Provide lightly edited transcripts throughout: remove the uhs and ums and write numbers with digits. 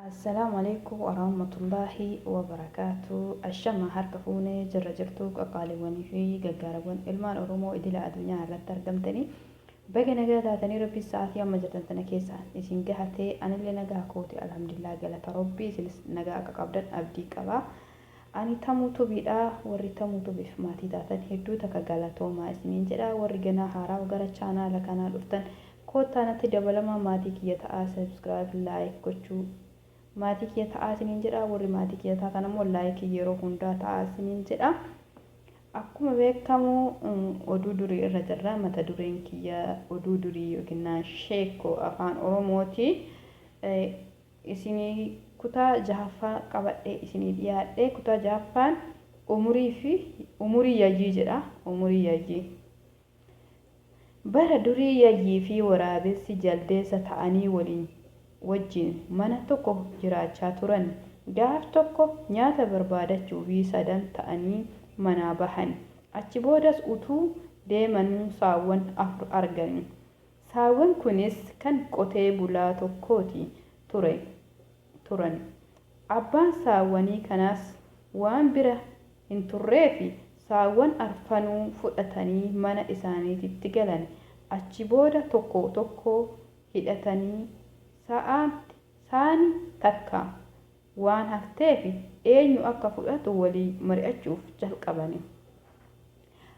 Assalaamu alaikum warahmatullaahi wabarakaatu. Ashama harka fuunee jirra jirtu qaqqaaliiwwanii fi gaggaarawwan ilmaan Oromoo idila addunyaa irratti argamtanii baga nagaa taatanii Rabbi sa'aatii amma jirtan tana keessa isin gahatee anillee nagaa kooti, alhamdulillah, galata Rabbii. Isinis nagaa akka qabdan abdii qaba. Ani Tamuu Tubiidha. Warri Tamuu Tubiif maatii taatan hedduu takka galatoomaa isiniin jedha. Warri ganaa haaraa gara chaanaala kanaa dhuftan koottaa natti dabalamaa, maatii kiyya ta'aa, subscribe, like gochuu maatii kiyya ta'aa isiniin jedha. Warri maatii kiyya taatan ammoo like yeroo hundaa ta'aa isiniin jedha. Akkuma beekamu oduu durii irra jirra. Mata dureen kiyya oduu durii yookiin sheekoo afaan Oromooti. Isinii kutaa jahaffaa qabadhee isinii dhiyaadhe. Kutaa jahaffaan umurii fi umurii yayyii jedha. Umurii yayyii. Bara durii yayyii fi waraabessi jaldeessa ta'anii waliin wajjin mana tokko jiraachaa turan. Gaaf tokko nyaata barbaadachuu fi sadan ta'anii manaa bahan. Achi boodas utuu deemanuu saawwan afur argan. Saawwan kunis kan qotee bulaa tokkooti ture turan. Abbaan saawwanii kanaas waan bira hin turreef saawwan arfanuu fudhatanii mana isaaniitti galan. Achi booda tokko tokko hidhatanii saani takka waan hafteef eenyu akka fudhatu walii mari'achuuf jalqabani.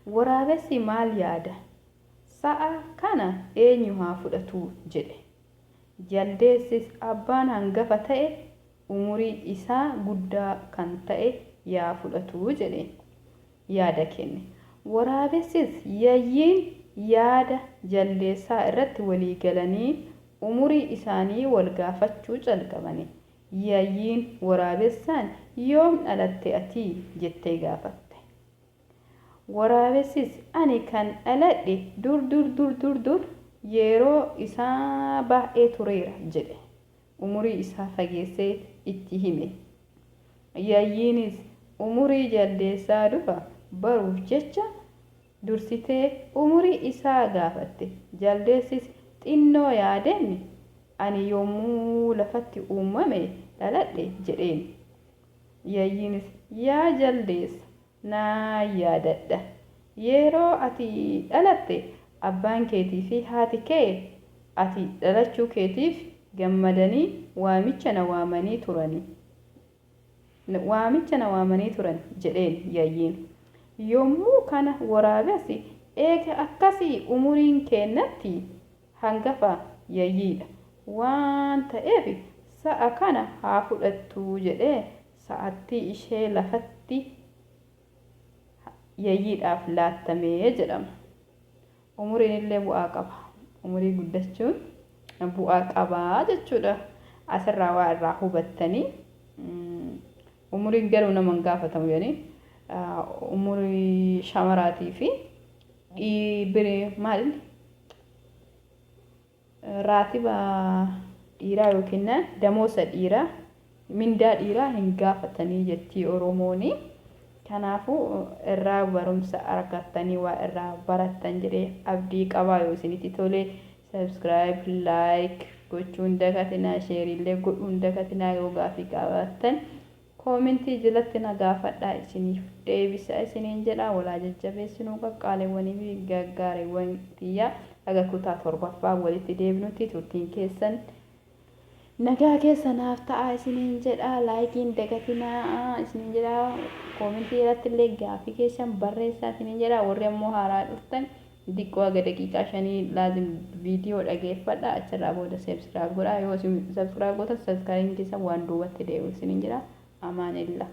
Waraabessi maal yaada? "Sa'a kana eenyu haa fudhatu?" jedhe. Jaldeessis "Abbaan hangafa ta'e, umurii isaa guddaa kan ta'e yaa fudhatu" jedhe yaada kenne. Waraabessis yayyiin yaada jaldeessaa irratti walii galanii umurii isaanii wal gaafachuu jalqabani. Yayyiin waraabessaan, "Yoom dhalatte ati?" jettee gaafatte. Waraabessis, "Ani kan dhaladhe dur dur dur dur dur, yeroo isaa baay'ee tureera" jedhe. Umurii isaa fageessee itti hime. Yayyiinis umurii jaldeessaa dura baruuf jecha dursitee umurii isaa gaafatte. Jaldeessis xinnoo yaadeen, "Ani yommuu lafatti uumame dhaladhe" jedheen. Yayyiinis, "Yaa jaldeessa, naa yaadadha. Yeroo ati dhalatte abbaan keetii fi haati kee ati dhalachuu keetiif gammadanii waamicha na waamanii turani. Waamicha na waamanii turan" jedheen yayyiin. Yommuu kana waraabessi, "Eega akkasii umuriin keennatti hangafa yayyiidha waan ta'eef sa'a kana haa fudhattu" jedhee sa'attii ishee lafatti yayyiidhaaf laattamee jedhama. Umuriin illee bu'aa qaba. Umurii guddachuun bu'aa qabaa jechuudha. Asirraa waa irraa hubattanii, umuriin garuu nama hin gaafatamu jedhanii, umurii shamaraatii fi dhiibiree maal raatiba dhiiraa yookiin damoosa dhiiraa, mindaa dhiiraa hin gaafatanii jettii Oromooni. Kanaafuu irraa barumsa argattanii waa irraa barattan jedhee abdii qabaa. Yoo isinitti tole subscribe, like gochuun dagatinaa, share illee godhuun dagatinaa. Yoo gaafii qabaattan comment jalatti na gaafadhaa, isiniif deebisa isiniin jedha. Walaa jajjabeessinuu, qaqqaaleewwanii fi gaggaareewwan tiyyaa. Haga kutaa torbaffaa walitti deebinutti turtiin keessan nagaa keessa naaf ta'a isiniin jedha. Like iin dagatinaa isiniin jedha. Comment irratti illee gaafii keessan barreessaa isiniin jedha. Warri ammoo haaraa dhuftan diqqoo haga daqiiqaa 5 laazim viidiyoo dhageeffadha. Achirraa booda subscribe godha. Yoo subscribe gootan subscribe keessan waan duubatti deebi'u isiniin jedha. Amaanillah.